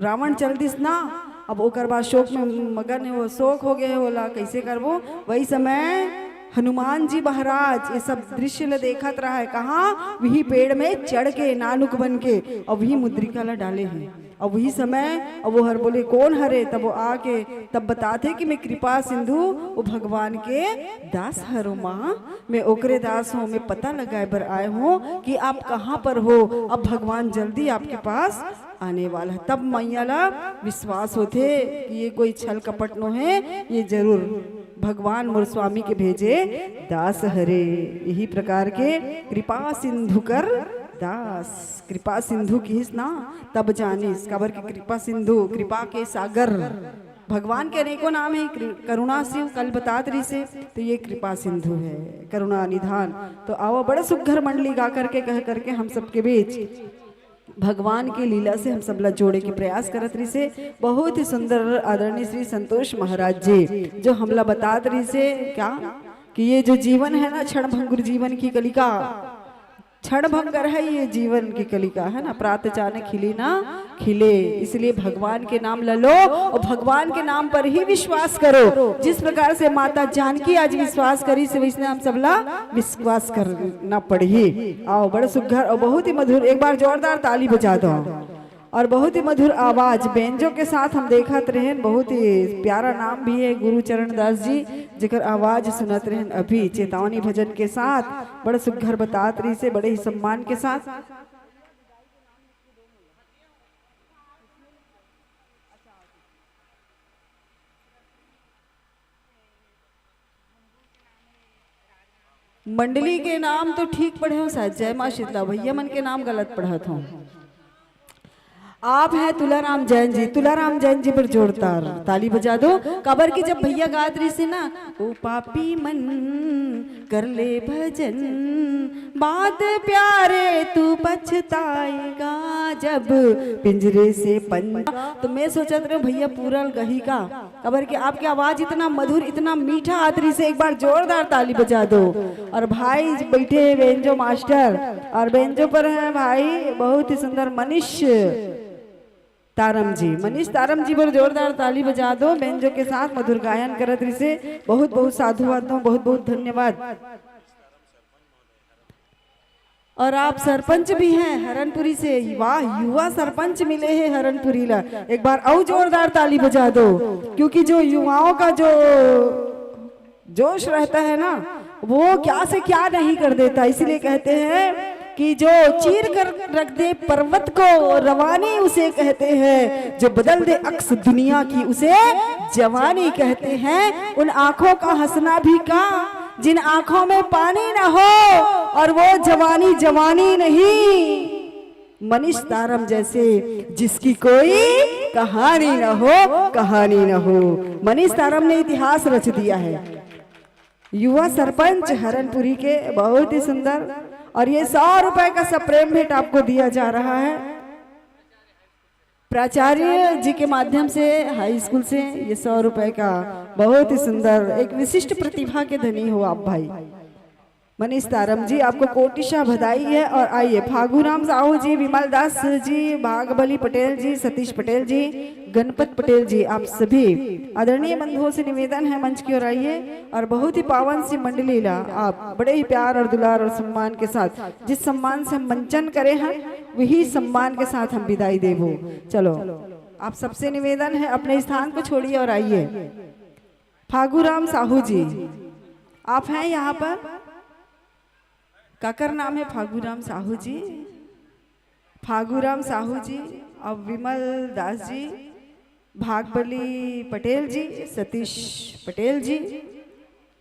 रावण चल दिस ना, अब ओकर बाद शोक में मगन हे, वो शोक हो गए हे, ओला कैसे करबो? वही समय हनुमान जी महाराज ये सब दृश्य ल देखत रहा हे। कहाँ? वही पेड़ में चढ़ के, नानुक बन के, और वही मुद्रिका ला डाले हे। अब वही समय अब वो हर बोले, "कौन हरे?" तब वो आके तब बताथे कि मैं कृपा सिंधु, वो भगवान के दास हरो माँ, मैं ओकरे दास हूँ, मैं पता लगाए बर आए हूँ कि आप कहाँ पर हो। अब भगवान जल्दी आपके पास आने वाला हे। तब मैया ला विश्वास होथे कि ये कोई छल कपट नो हे, ये जरूर भगवान मोर स्वामी के भेजे दास हरे। यही प्रकार के कृपा सिंधु कर दास, कृपा सिंधु किहिस ना, तब जानिस, काबर कि कृपा सिंधु, कृपा के सागर। भगवान के अनेकों नाम हे, कृ-, करुणा सिंधु कल बतात रहिसे, तो ये कृपा सिंधु हे, करुणा निधान। तो आवा, बड़ा सुघर मंडली गा करके, कह करके हम सबके बीच भगवान के लीला से हम सब ला जोड़े के प्रयास करत रहिसे। बहुत ही सुंदर आदरणीय श्री संतोष महाराज जी जो हमला बतात रहिसे क्या कि ये जो जीवन हे ना, क्षण भंगुर जीवन की कलिका, क्षण भंगुर हे ये जीवन की कलिका, हे ना, प्रात चान खिली ना खिले, इसलिए भगवान के नाम ल लो और भगवान के नाम पर ही विश्वास करो। जिस प्रकार से माता जानकी आज विश्वास करिस, वैसने हम सब ला विश्वास करना पड़ही। आवा, बड़ा सुघर और बहुत ही मधुर, एक बार जोरदार ताली बजा दो। और बहुत ही मधुर आवाज बेंजो के साथ हम देखत रहेन, बहुत ही प्यारा नाम भी हे गुरु चरण दास जी, जेकर आवाज सुनत रहेन अभी चेतावनी भजन के साथ, बड़ा सुघर बतात रहिसे, बड़े ही सम्मान के साथ। मंडली के नाम तो ठीक पढ़े हो शायद, जय माँ शीतला, भैया मन के नाम गलत पढ़त हो। आप हैं तुलाराम जैन जी, तुलाराम जैन जी पर जोरदार ताली बजा दो। काबर कि जब भैया गात रहिसे ना, "ओ पापी मन कर ले भजन, बाद प्यारे तू पछताएगा जब पिंजरे से पंजा।" तो मैं सोचत रहे भैया पूरा गही का, काबर कि आपके आवाज इतना मधुर, इतना मीठा आत रहिसे, एक बार जोरदार ताली बजा दो। और भाई बइठे हे बेंजो मास्टर, और बेंजो पर हे भाई बहुत ही सुंदर मनीष तारम जी, मनीष तारम जी बर जोरदार ताली बजा दो। बेंजो के साथ मधुर गायन करत रहिसे, बहुत बहुत साधुवाद दो, बहुत बहुत धन्यवाद। और आप सरपंच भी हैं हरनपुरी से। वाह, युवा सरपंच मिले हे हरनपुरी ला। एक बार अउ जोरदार ताली बजा दो, क्योंकि जो युवाओं का जो जोश रहता है ना, वो क्या से क्या नहीं कर देता। इसीलिए कहते हैं कि जो चीर कर रख दे पर्वत को, रवानी उसे कहते हैं, जो बदल दे अक्स दुनिया की, उसे जवानी कहते हैं। उन आंखों का हंसना भी का, जिन आंखों में पानी ना हो, और वो जवानी जवानी नहीं। मनीष तारम जैसे जिसकी कोई कहानी ना हो, कहानी ना हो। मनीष तारम ने इतिहास रच दिया है। युवा सरपंच हरनपुरी के, बहुत ही सुंदर। और ये सौ रुपए का सप्रेम भेंट आपको दिया जा रहा है। प्राचार्य जी के माध्यम से, हाई स्कूल से, ये सौ रुपए का, बहुत ही सुंदर, एक विशिष्ट प्रतिभा के धनी हो आप भाई। मनीष तारम जी, आपको कोटिशा बधाई है। और आइए, फागुराम साहू जी, विमल दास जी, भागबली पटेल जी, सतीश पटेल जी, गणपत पटेल जी, आप सभी आदरणीय बंधुओं से निवेदन है, मंच की ओर आइए और बहुत ही पावन सी मंडली ला आप बड़े ही प्यार और दुलार और सम्मान के साथ, जिस सम्मान से हम मंचन करे हैं, वही सम्मान के साथ हम विदाई देबो। चलो, आप सबसे निवेदन है, अपने स्थान को छोड़िए और आइए। फागुराम साहू जी, आप हैं यहाँ पर? काकर नाम है फागुराम साहू जी? फागुराम साहू जी, अब विमल दास जी, भागबली पटेल जी, सतीश पटेल जी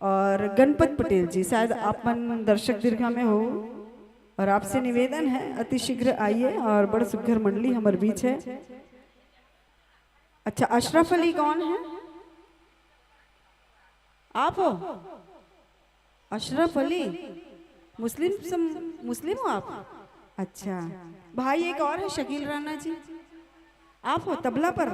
और गणपत पटेल जी, शायद आप मन दर्शक दीर्घा में हो। और आपसे निवेदन है, अति शीघ्र आइए और बड़ सुघर मंडली हमर बीच है। अच्छा, अशरफ अली कौन है? आप हो अशरफ अली? मुस्लिम सम, मुस्लिम हो आप? अच्छा, भाई एक और है शकील राणा जी, आप हो तबला पर?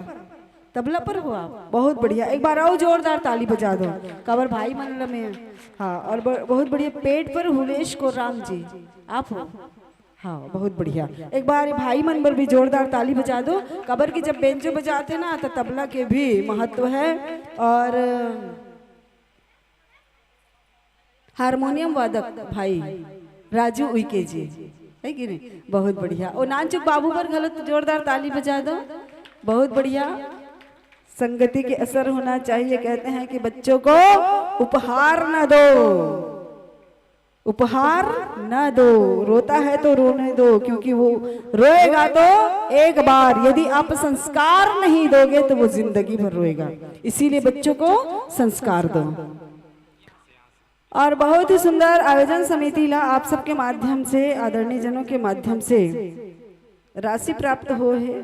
तबला पर हो आप? बहुत बढ़िया, एक बार और जोरदार ताली बजा दो। काबर भाई मन ल में, हाँ, और ब-, बहुत बढ़िया। पेट पर हुलेश को राम जी, आप हो? हाँ, बहुत बढ़िया। एक बार ये भाई मन बर भी जोरदार ताली बजा दो, काबर कि जब बेंजो बजाते ना, तो तबला के भी महत्व है। और हारमोनियम वादक भाई राजू उइके जी, है कि नहीं? बहुत बढ़िया। और नानचुक बाबू पर घलो जोरदार ताली बजा दो। बहुत बढ़िया। संगति के असर होना चाहिए। कहते हैं कि बच्चों को उपहार न दो, उपहार न दो, रोता है तो रोने दो, क्योंकि वो रोएगा तो एक बार, यदि आप संस्कार नहीं दोगे तो वो जिंदगी भर रोएगा। इसीलिए बच्चों को संस्कार दो। और बहुत ही सुंदर आयोजन समिति ला आप सबके माध्यम से, आदरणीय जनों के माध्यम से राशि प्राप्त हो है।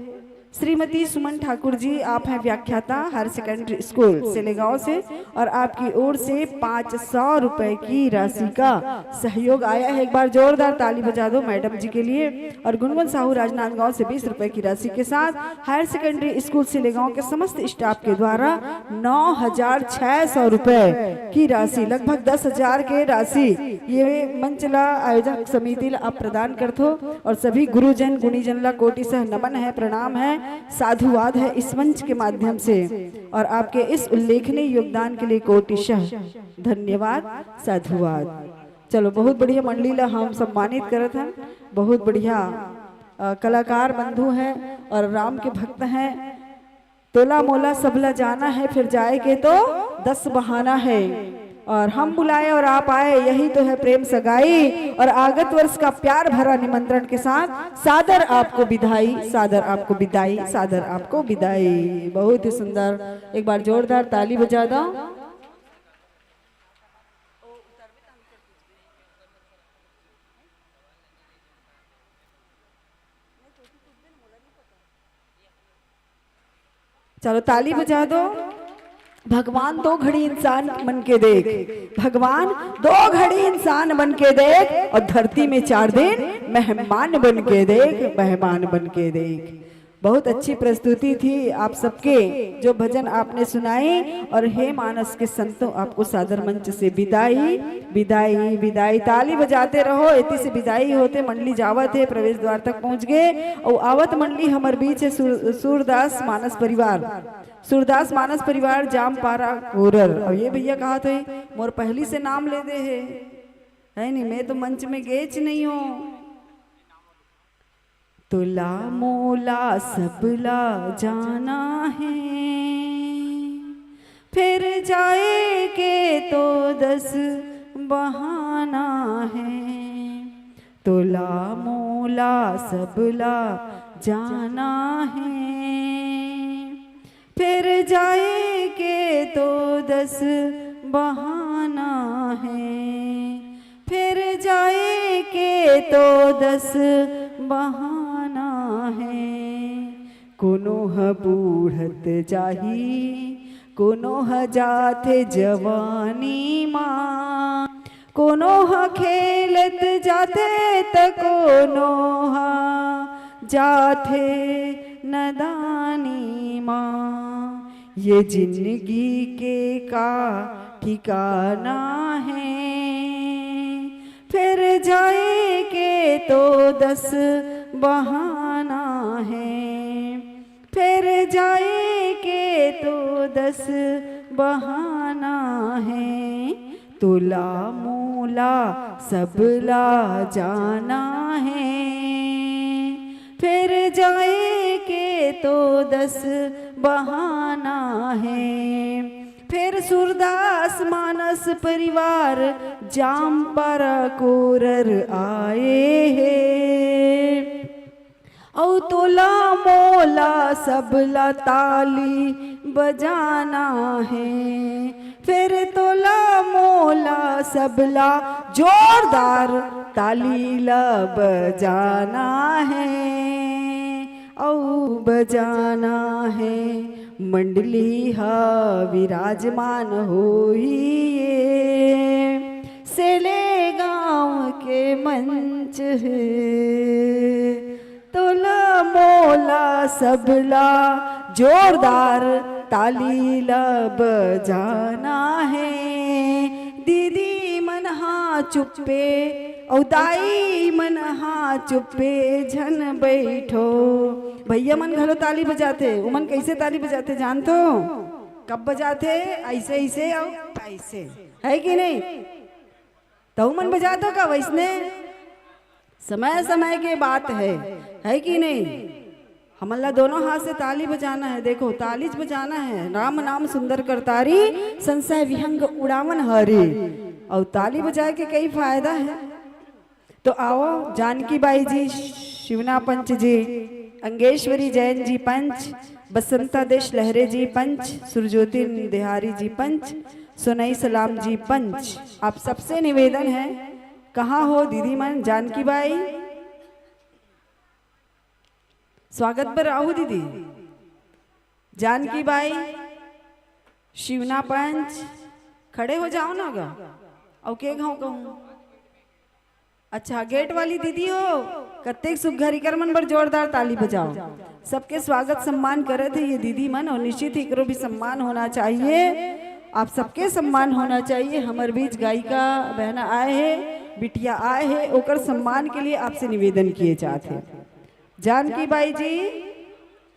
श्रीमती सुमन ठाकुर जी, आप हैं व्याख्याता हायर सेकेंडरी स्कूल सेलेगांव से, और आपकी ओर से पाँच सौ रुपए की राशि का सहयोग आया है। एक बार जोरदार ताली बजा दो मैडम जी के लिए। और गुनगुन साहू राजनांदगांव से बीस रुपए की राशि के साथ हायर सेकेंडरी स्कूल सेलेगांव के समस्त स्टाफ के द्वारा नौ हजार छह सौ रुपए की राशि, लगभग दस हजार के राशि ये मंच ला आयोजन समिति ला आप प्रदान करथो। और सभी गुरुजन गुणीजन ला कोटि सह नमन है, प्रणाम है, साधुवाद है इस मंच के माध्यम से। और आपके इस उल्लेखनीय योगदान के लिए कोटिशः धन्यवाद, साधुवाद। चलो, बहुत बढ़िया मंडली ला हम सम्मानित करत हन, बहुत बढ़िया, अ, कलाकार बंधु हैं और राम के भक्त हैं। तोला मोला सबला जाना है, फिर जाए के तो दस बहाना है। और हम बुलाए और आप आए, यही तो है प्रेम सगाई। और आगत वर्ष का प्यार भरा निमंत्रण के साथ सादर आपको विदाई, सादर आपको विदाई, सादर आपको विदाई। बहुत ही सुंदर, एक बार जोरदार ताली बजा दो। चलो, ताली बजा दो। भगवान दो घड़ी इंसान बन के देख, भगवान दो घड़ी इंसान बन के देख, और धरती में चार दिन मेहमान बन के देख, मेहमान बन के देख। बहुत अच्छी प्रस्तुति थी आप सबके, जो भजन आपने सुनाए। और हे मानस के संतों, आपको सादर मंच से विदाई, विदाई, विदाई। ताली बजाते रहो, एती से विदाई होते, मंडली जावत है, प्रवेश द्वार तक पहुंच गए। और आवत मंडली हमर बीच है सूर-, सूरदास मानस परिवार, सूरदास मानस परिवार जामपारा कोरर। और ये भैया कहा थे, मोर पहली से नाम ले दे है, है नहीं, मैं तो मंच में गेच नहीं हूँ। तोला मोला सबला जाना है, फिर जाए के तो दस बहाना है। तोला मोला सबला जाना है, फिर जाए के तो दस बहाना है, फिर जाए के तो दस बहाना है। कोनो ह बूढ़त जाही, कोनो ह जाथे जवानी मा, कोनो ह खेलत जाथे त कोनो ह जाथे नदानी मा। ये जिंदगी के का ठिकाना है, फेर जाए के तो दस बहाना हे, फेर जाए के तो दस बहाना हे, तोला मोला सबला जाना हे। फेर जाए के तो दस बहाना हे, फेर सूरदास मानस परिवार जामपरा कोरर आए हे। अउ तोला मोला सबला ताली बजाना हे, फेर तोला मोला सबला जोरदार ताली ला बजाना हे। अउ बजाना हे, मंडली हा विराजमान होही ये सेलेगांव के मंच हे। तोला मोला सबला जोरदार ताली ला बजाना हे। दीदी मन हा चुप्पे अउ दाई मन हा चुप्पे झन बैठो। भैया मन घलो ताली बजाथे। उमन कैसे ताली बजाथे जानथो? कब बजाथे? ऐसे, ऐसे अउ ऐसे, है कि नहीं? तहु मन बजाथो का वैसने? समय समय के बात है, है कि नहीं? हमन ला दोनों हाथ से ताली बजाना है। देखो, तालीच बजाना है। राम नाम सुंदर करतारी, संशय विहंग उड़ावन हारी। अउ ताली बजाए के कई फायदा है। तो आओ, जानकी बाई जी, शिवना पंच जी, अंगेश्वरी जैन जी पंच, बसंता देश लहरे जी पंच, सुरजोतिन देहारी जी पंच, सोनई सलाम जी पंच, आप सबसे निवेदन है, कहाँ हो दीदी मन? जानकी बाई, स्वागत बर आहू दीदी। जानकी बाई, शिवना पंच, खड़े हो जाओ ना गा। अउ के घाव कहूँ? अच्छा, गेट वाली दीदी हो, कतेक सुग्घर, इकर मन बर जोरदार ताली बजाओ। सबके स्वागत सम्मान करत हे ये दीदी मन, और निश्चित ही एकरो भी सम्मान होना चाहिए। आप सबके सम्मान होना चाहिए। हमर बीच गायिका बहना आए हे, बिटिया आए हे, ओकर सम्मान के लिए आपसे निवेदन किए जात हे। जानकी बाई जी,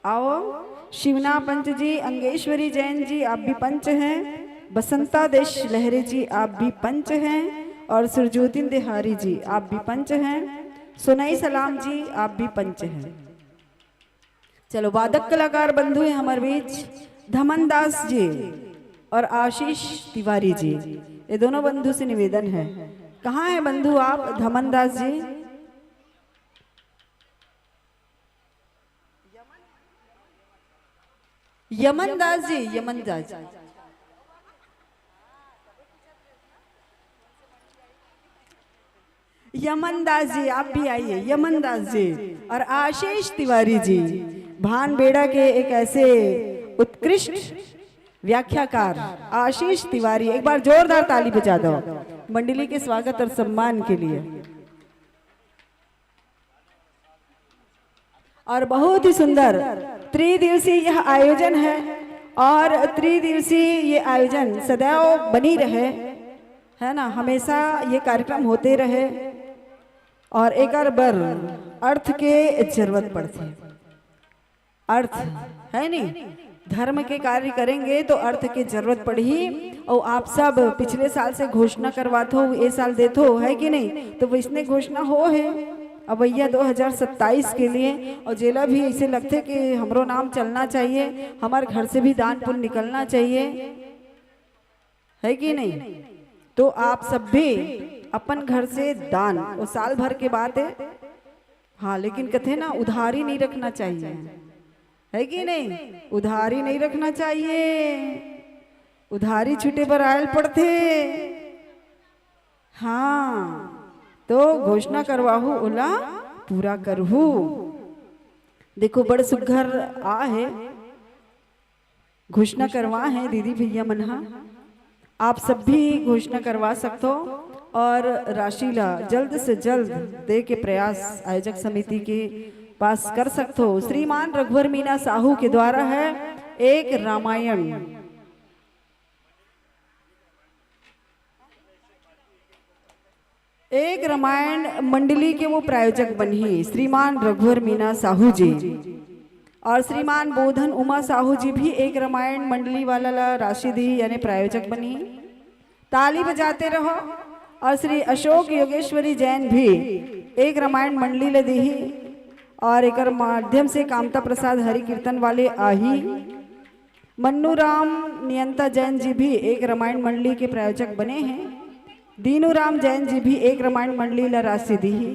आओ। शिवना पंच जी, अंगेश्वरी जैन जी, आप भी पंच हैं। बसंता देश लहरे जी, आप भी पंच हैं। और सुरजोतिन देहारी जी, आप भी पंच हैं। सोनई सलाम जी, आप भी पंच हैं। चलो, वादक कलाकार बंधु हैं हमारे बीच, धमन दास जी और आशीष तिवारी जी, ये दोनों बंधु से निवेदन है। कहाँ है बंधु आप, धमन दास जी? यमन दास जी, यमन दास जी। यमन दास जी, आप भी आइए। यमन दास जी और आशीष तिवारी जी, भानबेड़ा के एक ऐसे उत्कृष्ट व्याख्याकार आशीष तिवारी, एक बार जोरदार ताली बजा दो मंडली के स्वागत और सम्मान के लिए। और बहुत ही सुंदर त्रिदिवसीय यह आयोजन है और त्रिदिवसीय ये आयोजन सदैव बनी रहे, है ना, हमेशा ये कार्यक्रम होते रहे। और एकर बर अर्थ के जरूरत पड़थे। अर्थ, है नी? धर्म के कार्य करेंगे तो अर्थ के जरूरत पड़ही। और आप सब पिछले साल से घोषणा करवाथो, ए साल देथो, है कि नहीं? तो वैसने घोषणा हो है अवैया दो हज़ार सत्ताईस के लिए। और जेला भी ऐसे लगथे कि हमरो नाम चलना चाहिए, हमारे घर से भी दान पुण्य निकलना चाहिए, है कि नहीं? तो आप सब भी अपन घर से दान, वो साल भर के बात है। हाँ, लेकिन कथे ना, उधारी नहीं रखना चाहिए, है कि नहीं? उधारी नहीं रखना चाहिए, उधारी छूटे बर आयल पड़थे। हाँ, तो घोषणा करवाहू, ओला पूरा करहू। देखो, बड़ सुग्घर आ है, घोषणा करवा है दीदी भैया मन हा। आप सब भी घोषणा करवा सकथो और राशि ला जल्द से जल्द दे के प्रयास आयोजक समिति के पास कर सकथो। श्रीमान रघुवर मीना साहू के द्वारा है एक रामायण। एक रामायण मंडली के वो प्रायोजक बनही श्रीमान रघुवर मीना साहू जी, और श्रीमान बोधन उमा साहू जी भी एक रामायण मंडली वाला ला राशि दी, यानी प्रायोजक बनी। ताली बजाते रहो। और श्री अशोक योगेश्वरी जैन भी एक रामायण मंडली ले दी, और एकर माध्यम से कामता प्रसाद हरि कीर्तन वाले आही। मन्नू राम नियंता जैन जी भी एक रामायण मंडली के प्रायोजक बने हैं। दीनू राम जैन जी भी एक रामायण मंडली ला राशि दी ही।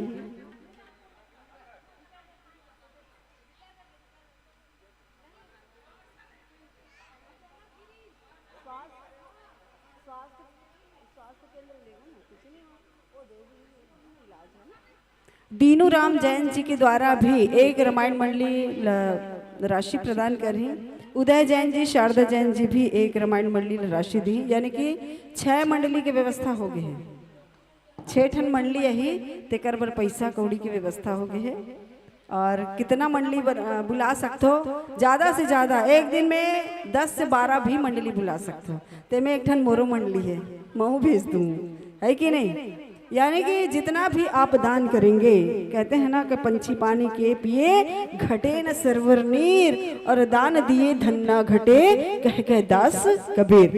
दीनू राम जैन जी के द्वारा भी एक रामायण मंडली ल-, राशि प्रदान करही। उदय जैन जी, शारदा जैन जी भी एक रामायण मंडली ल राशि दी, यानी कि छह मंडली के व्यवस्था हो गई है। छह ठन मंडली यही, तेकर बर पैसा कौड़ी के व्यवस्था हो गई है। और कितना मंडली बन-, अ, बुला सकथो, ज्यादा से ज्यादा एक दिन में दस से बारह भी मंडली बुला सकथो। तेमे एक ठन मोरो मंडली है, महू भेज दूँ, है कि नहीं? यानी कि जितना भी आप दान करेंगे, कहते हैं ना कि पंछी पानी के पिए, घटे न सरवर नीर, और दान दिए धन ना घटे, कह कह दास कबीर।